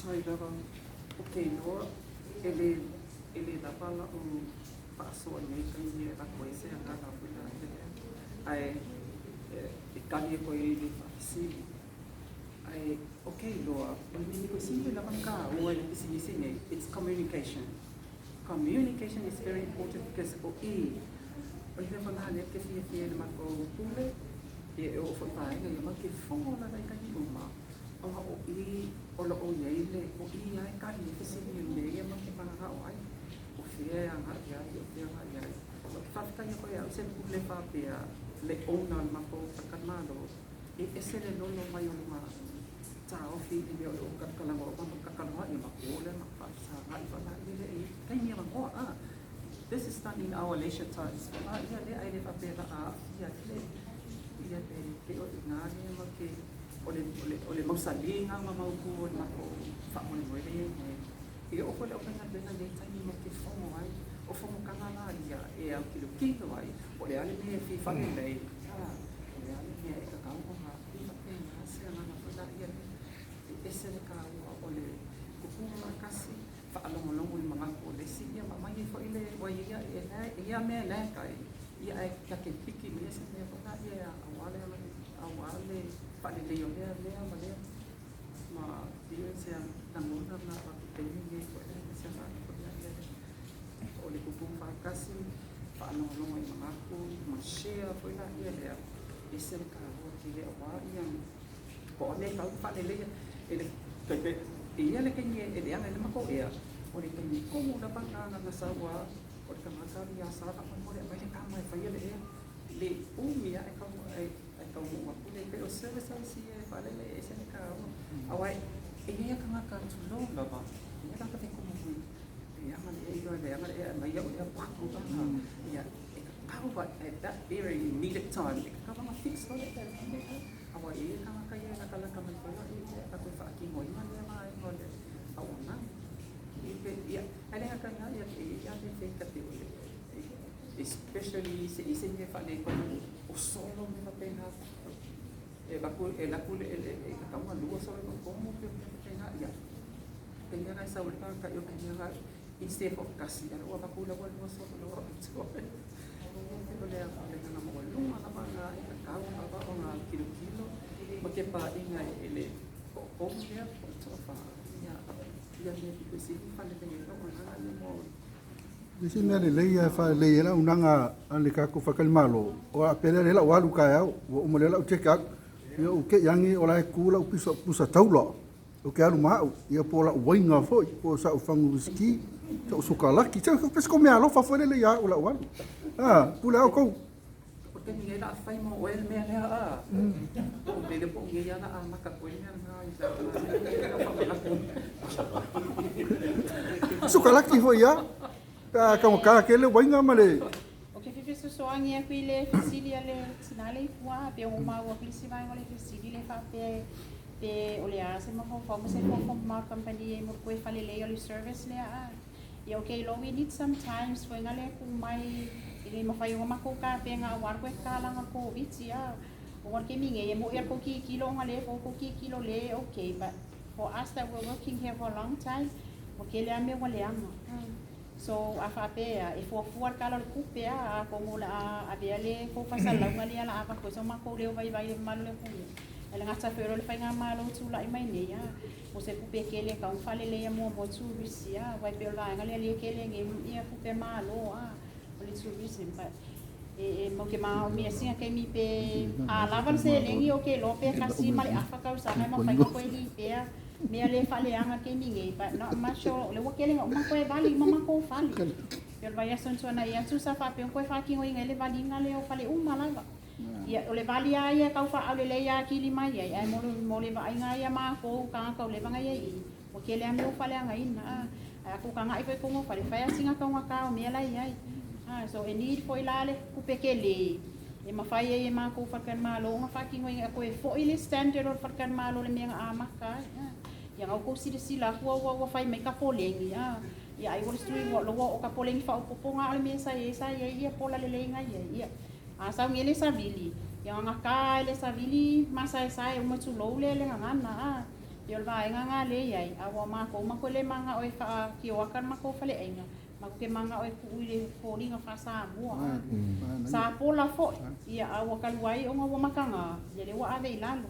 Faafetai lava. Ou te iloa e le e le lava la'u faasoa i nei taimi e avatu ai se agaga foi lea ae e tali atu ai i le faafesili. Ae ou te iloa o le mea pito sili lava ona taua i le pisinisi nei, it's communication. Communication is very important because o i o le mea foi lena lea ou te fiafia ai i le matou pule, ia e oo foi i vaega ia matou te fono lava i taimi uma. Ona o i o lo o i ai le, o i lava e tali ai fesili i mea ia matou te mananao ai, o fea e agai i ai, o fea e agai i ai. Ou te faafetai atu ia au se pule faapea le owner o le matou faletalimalo, e ese le lolo mai o lona taofi i le mea o lo o talanoa ma talanoa ia matou o lea ma faafesagai foi lea i taimi avanoa. This is done in our leisure times ia lea ae le faapea o le a aafia ai le ia le pei o i ina lea ma ke o le o le o le mausaliga ma mautu o le matou faamoemoe lea i ai nei. E oo foi i le aufaigaluega i lenei taimi matou te fono ai, o fonotaga la ia e autilotilo ai po o le a le mea e fia faalelei, o le a le mea e tatau ona e faapena se agaga foi lea e ese le taua o le tupu faatasi faalogologo i manatu o le isi, ia ma aumai ai foi le, aua e i ai lava mea e lack ai, ia ae ta te piki mai se mea foi lea aua le aua le faaleleia o lea mea ma lea ma pei o se lagona lena e avatu i le taimi lenei foi lea se agaga foi lea o le tupu faatasi, faalogologo i manatu ma share foi lea lea, e ese le taua tele aua ia Po o le mea e tatau ona faaleleia, e le e i ai le taimi e leaga ai le matou ea, o le taimi tonu lava lena na sau a o le tagata ia Sa faamolemole aumai le kama e faia le ea. Le umi lava ae taunuu atu le pei o services ia e faalele e ese le taua. Aua e i ai lava tagata tulou lava, e i ai tagata fai leaga le ea, ioe leaga le ea aumai au ea ia e tatau lava at that very needed time e tatau lava ona fix loa le ea. Aua e i ai tagata ia e latalata mai foi au ia ta toe faatinoina lea vaega o le auaunaga. Ia, ae le gata i lena, e i ai lava le ta te especially se i se mea faaletonu o solo ma mea faapena, e alu atu le e tatau ona lua solo i totonu pe mea faapena. Ia, taimi lava lena e sau ai le tagata i o taimi lava lena instead of tasi, a o lea ua avatu la ua lua solo la ua avatu. O le agaga maualuga lava lena e tatau lava ona tilotilo ma tepaaiga e le toatolu lea po o le toafa ia mea pito i sili ona faalelei ai le auaunaga lea mo Le isi mea lelei e faalelei ai le auaunaga a le tatou faletalimalo, o a pea lea lau alu taeao, ua uma lea lau check out, ia ou te i ane o la e tu lau pusa taula, ou te alu ma au, ia po o lau uaina foi, po o sau fagu uisiki, sau sukalaki, se ko mea alofa foi lele ia au lau alu. Ah, pule au kou. O le taimi nei la a fai mo oe le mea lea a. Ou te iloa po o nei lava la amata atu ai le mea lena i lau Sukalaki foi ia. Pe a taugata tele uaina ma le Ou te fia fesoasoani atu i le fesili a le tina le i tua, pei ona maua atu le isi vaega o le fesili lea faapea pe o le a se mafaufau ma se fuafua mamao a le kamupani e mo le toe faalelei o le service lea a. Ia okay iloa we need some times foi na le tu mai e le mafai ona matou tapena aua le toe tatalaga o le Koviti a. Ona o le taimi nei e moi lava le tou tilotilo ona lea foi tou tilotilo lea okay but for us that were working here for a long time ua tele lava mea ua leaga. So a faapea e fuafua le Tala o le Tupe a, atonu o le a avea le tou faasalalauga lea o le a avatu ai so matou leo vaivai i le mamalu o le atunuu. Ae le gata foi o le faigamalo ua tulai mai nei a, o se tupe tele e tatau ona faaleleia muamua turisi a, aua e pei o le vaega lea lea e tele nei ia tupe malo a, o le tourism. But e matou te maomia sina taimi pe a lava le seleni ou te iloa pe tasi ma le afa tausaga e mafai ona toe lipea mea le faaleaga taimi nei, but not much o lea ua tele na uma toe vali uma matou fale. Pei o le vaiaso na tuanai atu sa faapea ona toe faatinoina ai le valiga lea o fale uma lava. Ia, o le vali lava ia e tau faaulelei atili mai ai, ae mo le vaaiga lava ia a matou tagata ua leva ona i ai i i, ua tele lava mea ua faaleagaina. Ae a tou tagai foi i totonu o fale, e fai lava sina taugata o mea la e i ai. So e need foi la le tupe tele e mafai ai e matou faletalimalo ona faatinoina e toe foi le standard o le faletalimalo i le mea na amata ai. Ia na outou silasila atu ua ua fai mai tapoleni, ia ai ua le stui ua loa o tapoleni faaopoopo na o le mea sa i ai sa i ai ia pola lelei na i ai. Ia a sau nei le savili, ia gagata ai le savili masaesae uma tulou le gagana. Pei o le vaega lena lea e i ai, a ua matou matou e le mananao e faatioaka le matou faleaiga, matou te mananao e tuu i le foliga faa-Samoa. Sa pola foi, ia a ua talu ai ona ua mataga, ia lea ua ave i lalo.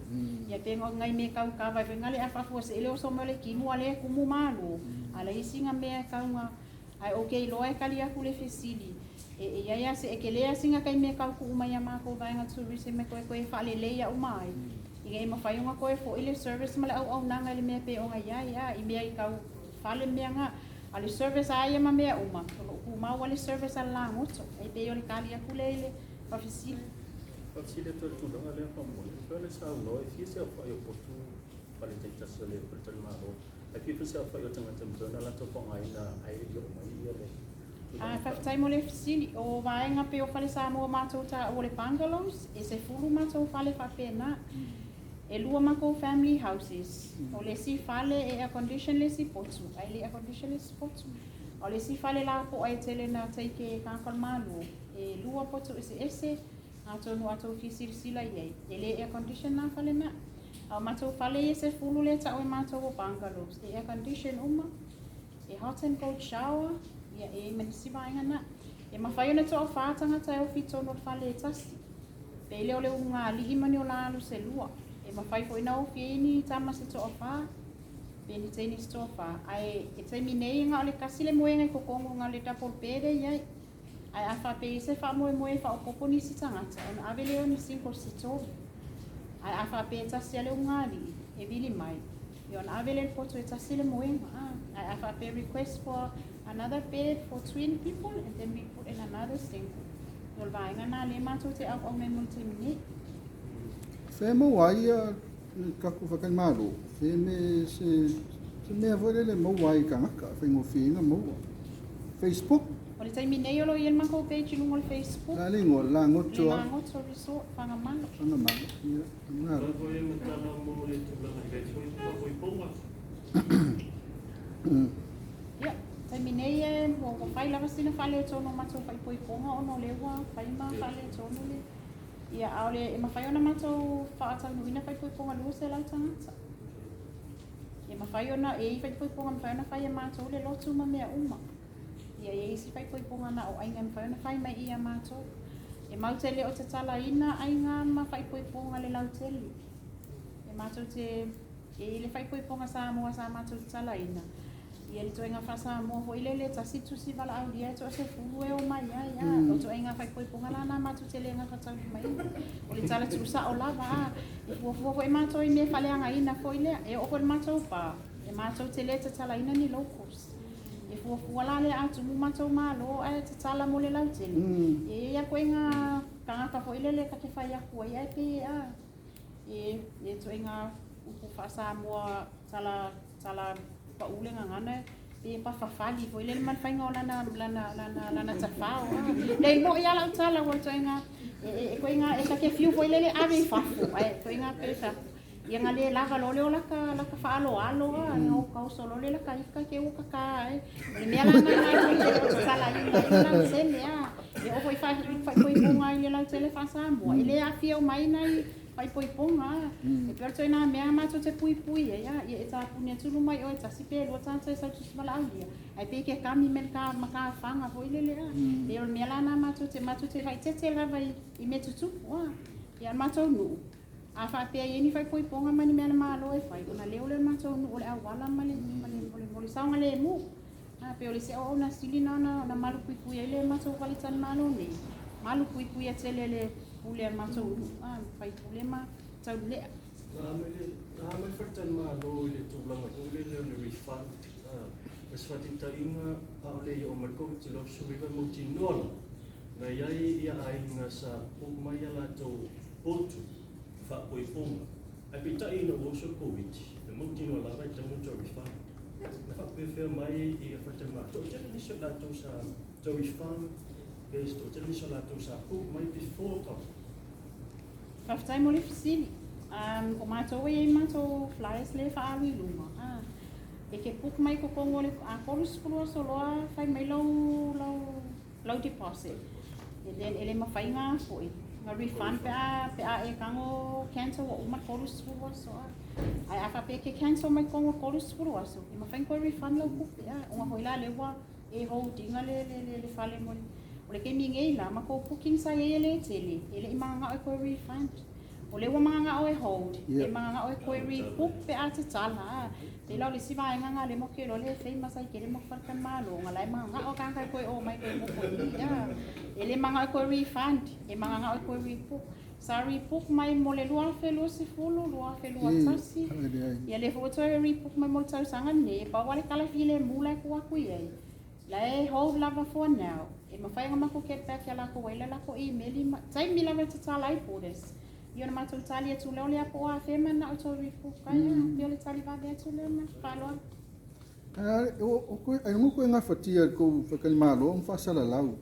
Ia pei o nai mea tau kava ai foi na le a faafuasei le oso mai o le timu a lea e tumu malo, a leai sina mea e tau na ae ou te iloa e tali atu le fesili e i ai lava se e tele lava sina taimi e tau tuu mai a matou vaega tourism e toe faaleleia uma ai ina ia mafai ona toe foi le service ma le auaunaga i le mea e pei ona i ai a i mea i tau fale mea na. A o le service lava ia ma mea uma, o lo o tumau lava le service a le lagoto. E pei o le tali atu lea i le faafesili. Faafesili atu i le tulaga lea faamolemole, e pei ona saunoa e fia se aofai o potu fale taitasi o le faletalimalo, ae fia foi se aofai o tagata e mafai ona latou faaaogaina ae le i oo mai ia le tulaga. Faafetai mo le fesili. O vaega pei o fale Samoa matou taua o le bungalows, e 10 matou fale faapena. E lua matou family houses. O le isi fale e air condition le isi potu, ae le air condition le isi potu. A o le isi fale lapoa e tele na take e tagata o le Malo, e lua potu eseese, atonu a outou fia silasila i ai, e le air condition la fale na. A o matou fale ia 10 lea e tau e matou o bungalows, e air condition uma, e hot and cold shower, ia e i ai ma nisi vaega na. E mafai ona toafa tagata e ofi i totonu o le fale e tasi. Pei lea o le ulugalii ma ni ola alu se lua. E mafai foi ona ofi ai ni tama se toafa, pe ni teine se toafa. Ae e taimi nei na o le tasi le moega i totonu na o le double bed e i ai. Ae a faapea i ai se faamoemoe e faaopoopo nisi tagata, ona ave lea o ni singles se tolu. Ae a faapea e tasi lava le ulugalii e vili mai, ia ona ave lea i le poto e tasi le moega. Ae a faapea request for another bed for twin people and then we put in another single. O le vaega lena lea matou te auauna ai mo le taimi nei. Fea maua ai ia le tatou faletalimalo? Fea me se se mea foi lele maua ai i tagata, faigofie ai ona maua. Facebook? O le taimi nei o lo o i ai le matou page i luga o le Facebook. La le igoa, Le Lagoto. Le Lagoto Resort, Fagamalo. Fagamalo, ia, malo. Lau foi e matala mo le tulaga i le foi Ia, taimi nei e ua fai lava sina faaletonu o matou faaipoipoga ona o lea ua fai ma faaletonu le ia a o le e mafai ona matou faataunuuina faaipoipoga 200 tagata. E mafai ona e i ai faaipoipoga e mafai ona fai e matou le lotu ma mea uma. Ia e i ai isi faaipoipoga na o aiga e mafai ona fai mai ia matou. E matou te le o tatalaina aiga ma faaipoipoga le lautele. E matou te E i ai le faaipoipoga Samoa sa matou tatalaina, ia le ituaiga faa-Samoa foi lele e tasi tusi valaaulia e toasefulu e omai ai. A o ituaiga faaipoipoga la na matou te le gafataulimaina. O le tala tuusao lava, a e fuafua foi matou i mea faaleagaina foi lea. E oo foi i le matou pa, e matou te le tatalaina ni locals. E fuafua la lea a tumu matou malo ae tatala mo le lautele, e i ai lava ituaiga tagata foi lele ta te fai atu ai ae pei e a E ituaiga upu faa-Samoa tala tala pau le gagana pe pafafali foi lele ma le faiga o lana lana lana lana tafao. Nei mo'i lava lau tala ua ituaiga e ituaiga e ta te fiu foi lele ave i fafo ae ituaiga pe sa ia na le lava loa lea o laka laka faaaloalo a na oso loa lea laka ika te ua kaka ai. O le mea la lena matou te le o tatalaina ai le lautele a. E oo foi i faaipoipoga i le lautele faa-Samoa, e le aafia uma ai nai faaipoipoga a. E pei o le ituaiga mea matou te puipui ai a, ia e tapuni atu luma i oe e tasi pe lua tagata e sau tusi valaaulia, ae pei ke kami me le matafaga foi lele a. Pei o le mea la lena matou te matou te faaeteete lava i mea tutupu a. Ia o le matou nuu, a faapea e i ai ni faaipoipoga ma ni mea a le Malo e fai, ona leo lea o le matou nuu o le auala ma le ma le saogalemu. A pei o le isi auauna sili lena ona malupuipuia ai le matou faletalimalo nei, malupuipuia tele e le pule a le matou nuu, a faipule ma taulelea. Na a mai le faletalimalo i le tulaga foi lele o le refund, o se faataitaiga a o le i oo mai le Koviti-19 mautinoa lava na i ai ia aiga sa book mai a latou potu faapoipoga ae peitai ina ua uso le Koviti e mautinoa lava e tatau ona toe refund. Na faapefea mai ia faletalimalo, toatele nisi o latou sa toe refund pe toatele nisi o latou sa book mai before Covid. Faafetai mo le fesili. O matou e i ai matou flyers lea e faaalu i luma. E te book mai i totonu o le 30 aso loa fai mai lau lau lau deposit. And then e le mafai na foi na refund pe a pe a e tago cancel ua uma le 30 aso. Ae a faapea e te cancel mai totonu o le 30 aso, e mafai ona toe refund lau tupe a, ona foi la lea ua e hold ina le le le fale mo le. O le taimi nei la, matou booking sa i ai e le tele, e le i mananao e toe refund. O lea ua mananao e hold, e mananao e toe rebook pe a tatala a. Pei la o le isi vaega lena lea matou te iloa le famous ai tele matou faletalimalo ona la e mananao tagata e toe omai toe nofo i i a. E le mananao e toe refund, e mananao e toe rebook. Sa rebook mai mo le 2020, 2021, ia lea foi ua toe rebook mai mo le tausaga lenei, e pau lava le tala filemu la e tuu atu i ai. La e hold lava for now. E mafai ona matou get back ia latou ai le latou email ma taimi lava e tatala ai borders. Ia ona matou tali atu lea o le a po o afea manao toe rebook ai a. Pei o le tali vave atu lea ma le faaaloalo. Ai ngo koe gafatia e kou faletalimalo ma faasalalau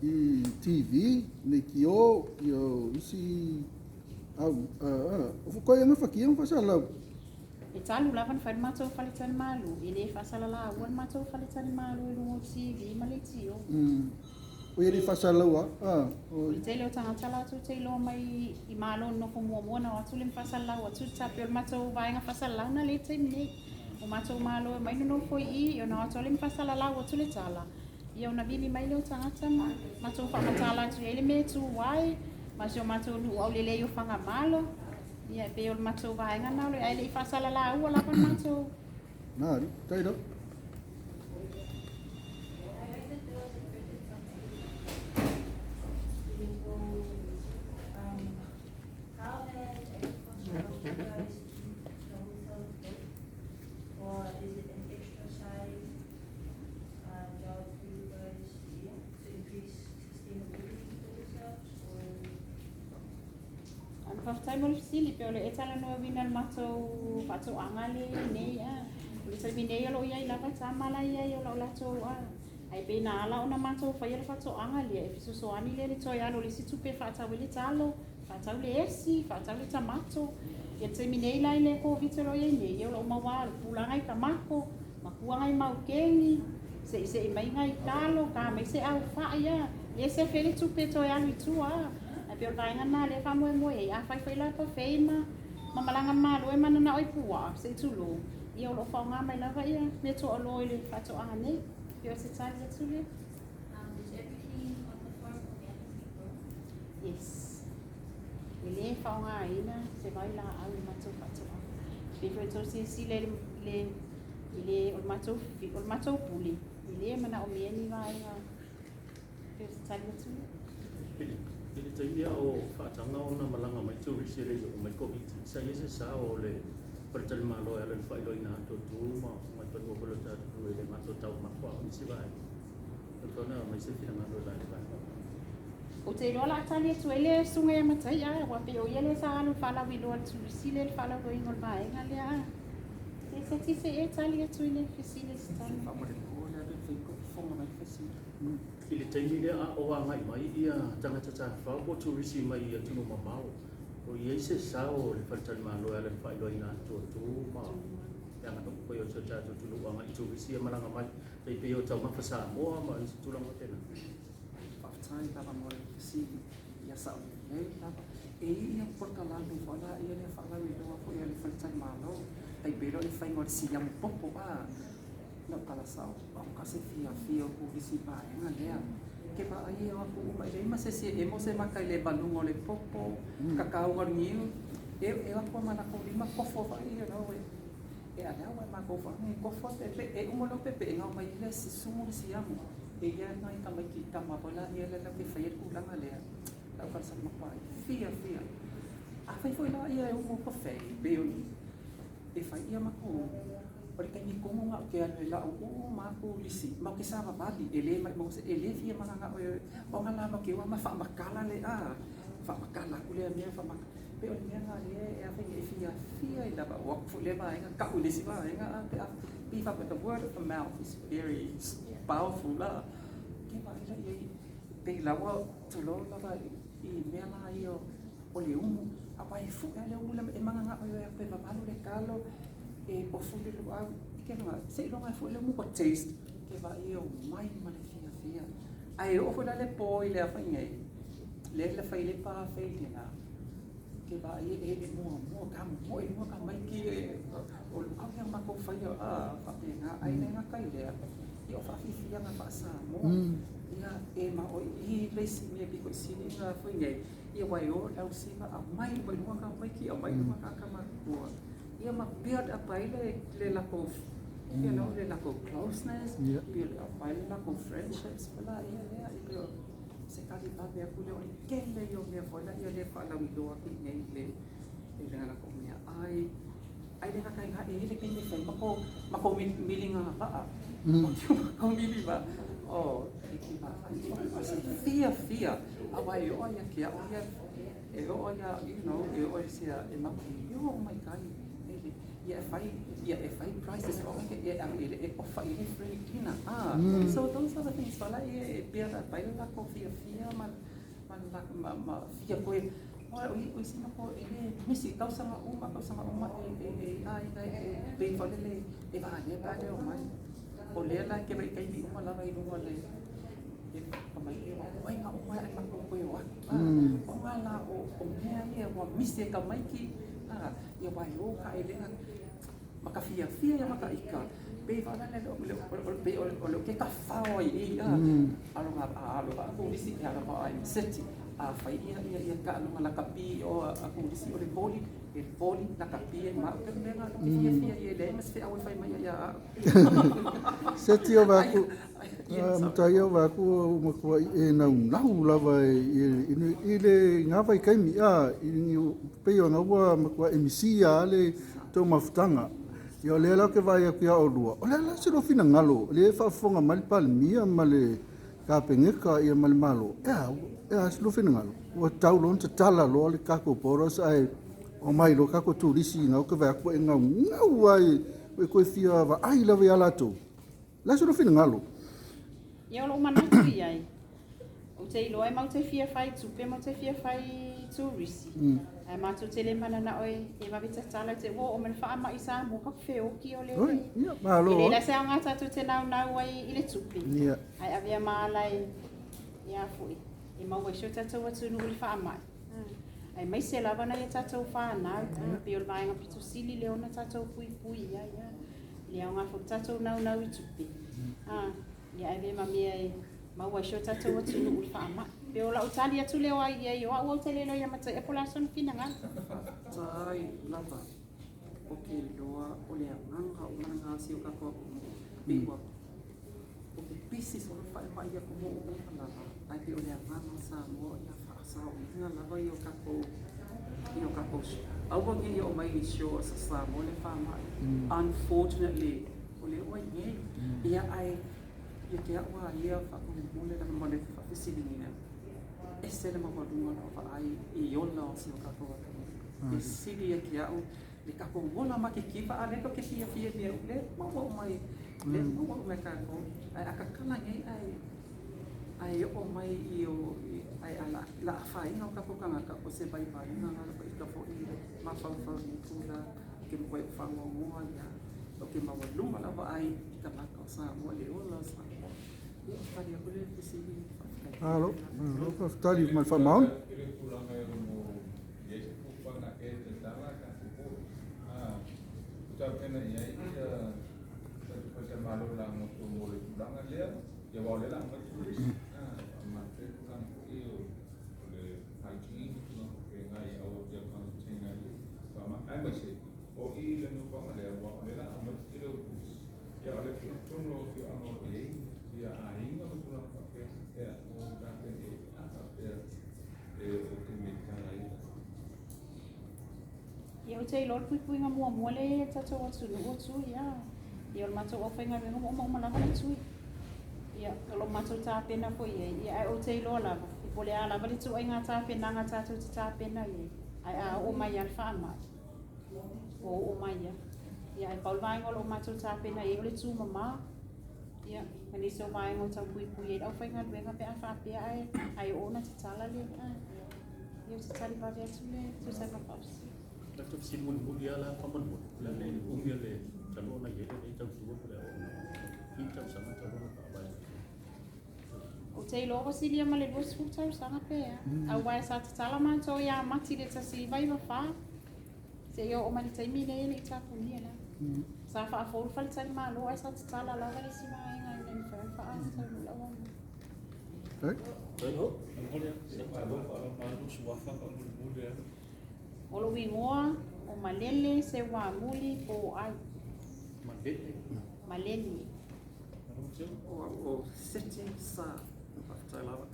i TV, leitio, ia isi au o koe gafatia ma faasalalau. E talu lava ona fai le matou faletalimalo, e le faasalalaua le matou faletalimalo i luga o TV ma leitio. O ia le faasalalau a. O le tele o tagata latou te iloa mai i malo nofo muamua na o atu le faasalalau atu le tape o le matou vaega faasalalau na le taimi nei. O matou malo e mai nonofo i i, ona o atu le faasalalau atu le tala. Ia ona vili mai lea o tagata ma matou faamatala atu i ai le mea e tu ai, ma si o matou nuu aulelei o Fagamalo. Ia e pei o le matou vaega na o le ai le i faasalalaua lava le matou. Na, tai lo. I heard that there was a printed something. Um, how has agriculture helped you guys keep the hotel afloat? Or is it an extra side job for you guys to increase sustainability for yourselves? Or Ana faafetai mo le fesili pe o le e talanoaina le matou faatoaga le nei a. O le taimi nei o lo o iai lava tama la iai o lau latou a. Ai pe na ala ona matou faia le faatoaga lea e fesoasoani lea le toe alu o le isi tupe e faatau ai le talo, faatau le esi, faatau le tamato. Ia le taimi nei la i le Koviti o lo o iai nei, ia o lo o maua le pulaga i tamato, matua i maukeni, seisei mai ngai talo, ka mai se au fai a. Ia se fe le tupe toe alu i tua a. Ai pe o le vaega na lea faamoemoe ai, a faifai la pa fei ma malaga malo e mananao i puaa, se i tulou. Ia o lo o faaaoga mai lava ia mea toaloa i le faatoaga nei. Pe o se tali atu lea. Is everything on the farm organically grown? Yes. E le faaaogaina se vai laau i le matou faatoaga. Pe foi tou silasila i le i le o le matou o le matou pule, e le manaomia ni vaega. Pe o se tali atu lea. I le taimi a o faataga ona malaga mai turisi e le i oo mai Koviti, sa i ai se sa o le faletalimalo e ala i le faailoaina atu o tu ma mafanua foi le tatou e le matou taumafa o nisi vaega. O le mai se finagalo i la le vaega. O te iloa la tali atu ai le susuga ia Matai a, ua pei o ia lea sa alu faalauiloa i le turisi lea le faalauiloaina o le vaega lea a. Se se ti se e tali atu i le fesili se tali. I le taimi lea a o agai mai ia tagata tafafao po o turisi mai i atunuu mamao, o i ai se sao o le faletalimalo e ala i le faailoaina atu o tu ma le aganuu foi o si o tatou atunuu agai i turisi ia malaga mai tai pei o taumafa Samoa ma isi tulaga faapena. Faafetai lava mo le fesili ia sao lelei lava. E i ia polokalame foi la ia lea faalauiloa foi a le faletalimalo. Tai pei loa le faiga o le siamu popo a. Na tala sao, au ka se fiafia o turisi vaega lea. Ke vaai e o aku uma i le ima se si e mo se maka i le manuga o le popo, kakauga o le niu. E e aku ma lako lima kofo vai ia no e. E a lea ua makou fa kofo pe e uma lo pe e ngau mai le sumu le siamu. E ia nai tamaiti tama foi la ia le la ke fai le tulaga lea. Lau fale sa mapai fia fia. A fai foi la ia e umu pa fei pe o e fai ia makou o le taimi komo nga o ke alu e lau o makou lisi ma ke sa vavali e le mai mo se e le fia manganga o o nga la ma ke wa ma fa makala le a fa makala ku le mea fa makala pe o le mea nga le e a fai e fia fia i lava o fu le vaega ka u le si vaega a pe a pi fa but the word of the mouth is very powerful la ke va ila i pe lawa tulo lava i mea la ia o le umu a vai fu le umu le e manganga o ia pe vavalu le kalo e ofu le luau ke nga se longa fu le umu ko taste ke va i o mai ma le fia fia ai o fu la le po i le afa ngai le le fai le pa fai le na Ke vaai e e muamua ka momoe i luga tamaiti e o le au ia matou faia a faapena ae le gata i lea ia o faafiafiaga faa-Samoa ia e ma o i le isi mea pito i sili ona foi nei ia ua e o le ausiga aumai uma i luga tamaiti aumai uma tagata matutua ia ma build up ai le latou you know le latou closeness build up ai le latou friendships pela ia lea e pei o se tali vave atu lea o le tele ia o mea foi la ia lea faalauiloa atu i inei i le latou meaai ai le gata i lena e i ai le taimi e fai ma kou miliga vaa ma kou mili vaa oh e te vaai o se fiafia aua e oo ia te au ia e oo ia you know e oo ia e mautinoa uma i tai ia e fai ia e fai prices ia e ave i le e ofa i le free dinner so those are the things fala ia e build up ai le latou fiafia ma fia koe o isi mako e le misi tausaga uma e aiga e pei foi lele e valea pe a le omai o lea la ke vai taimi uma lava i luga le e mai e o ai nga uma ai matou koe o atu o nga la o mea ia ua misi e tamaiti ia ua e o ka elea ma ka fiafia ia ma ka ika pei faalale le pei o le ke ka fao ai i alo nga alo a polisi e alo ai city a fai ia ia ia ka alo la kapi o a polisi o le poli e poli la kapi e ma ke me nga ke fiafia ia le ma se au fai mai ia. Se ti o vaku matai o vaku o matua e nau nau lava i le ngā vai kaimi a i pei o ngā ua matua e misi a le tau mafutaga. Ia o lea la ke vai aku ia o lua. O lea la se lo finagalo, le faafofoga mai le Palemia ma le Kapeneta ia ma le Malo. E a se lo finagalo. Ua tau loa ona tatala loa le tatou borders ae o mai loa tatou turisi ngau ke vai aku e ngau ngau ai e koe fia vaai lava ia latou. La se lo finagalo. Ia o lou manatu i ai. Ou te iloa e mau te fia fai tupe, mau te fia fai turisi. Ae matou te le mananao e vave tatala te ua oo mai le faama'i Samoa ka feoki o le. Oi, ia, malo. E le la se aoga tatou te naunau ai i le tupe. Ae avea ma ala e ia foi. E maua ai si o tatou atunuu i le faama'i. Ae maise lava nai a tatou fanau. Pei o le vaega pito sili lea ona tatou puipui ai. Le aoga foi tatou naunau i tupe. Ia ae avea ma mea e maua ai si o tatou atunuu i le faama'i. Pe o lau tali atu lea o ai ai o au au te le iloa ia mataia po o le a sona finagalo. Tai lava o ke iloa o le agaga o mana si o tatou atunuu pei ua o ke pisi solo faemaʻi atunuu uma lava ae pei o le agaga o Samoa ia faasaoina lava i o tatou aua nei o mai i shore sa Samoa le faamaʻi. Unfortunately o le ua i nei ia ae ia te au a ia faamolemole lava ma le faafesiligia ese le maualuga o lau vaai i ola o si o tatou atunuu e sili ia te au le tatou ola matitiva a lea tatou te fiafia i mea le maua uma i le maua uma e tatou ae a tatala nei ae oo mai i o ae a la afaina o tatou tagata o se vaivaiga la lava ika foi mafaufau i tula ke makuai o faamuamua ia o ke maualuga lava ai i tagata o Samoa le ola o Samoa ia o tali aku le fesili. Malo, malo, faafetali ma le faamaoni. I le tulaga e ono i ai se fuafuaga e tatala tatou borders. Tapena i ai ia tatou faletalimalo lagoto mo le tulaga lea, ia aua o lea o le a aumai turisi. Faamate le tulaga foi o le hygiene ma tulaga faapena ia aua ia contain ai le faamai. Aemaise o i le nofoaga lea, aua o lea o le a aumai le tele o turisi. Ia o le totonu o afioaga o lo o i ai ia aiga ma tulaga faapea, ia o tapena i ai pe a faapea e o taimi e tatala ai. Ia ou te iloa le puipuiga muamua lea e i ai le tatou atunuu o tui a. Ia o le matou aufaigaluega ua omaoma lava le tui. Ia o lo matou tapena foi i ai. Ia ae ou te iloa lava, e po o le a lava le ituaiga tapenaga tatou te tapena i ai. Ae a oo mai lava le faama'i, ua oo mai lava. Ia ae pau le vaega o lo o matou tapena i ai o le tumama. Ia, ma nisi o vaega o tau puipui ai le aufaigaluega pe a faapea ae oo ona tatala le. Ia ou te tali vave atu le tusa ai ma faafesili. La te fesili mulimuli lava la faamolemole, o le a le umi o le talu ona i ai lenei tautua po o le a oo ina fi tausaga talu ona faavae mai. Ou te Seiloa ua silia ma le 20 tausaga pe a. Aua sa tatala matou ia Mati i le 1994 seia oo mai le taimi lenei e le i tapunia lava. Sa faafou le faletalimalo ae sa tatala lava le isi vaega ina ia mafai ona faaataunuu le auaunaga. O lou igoa o Malele Seuamuli Poai. Malele. O au o Seti Sa. Faafetai lava.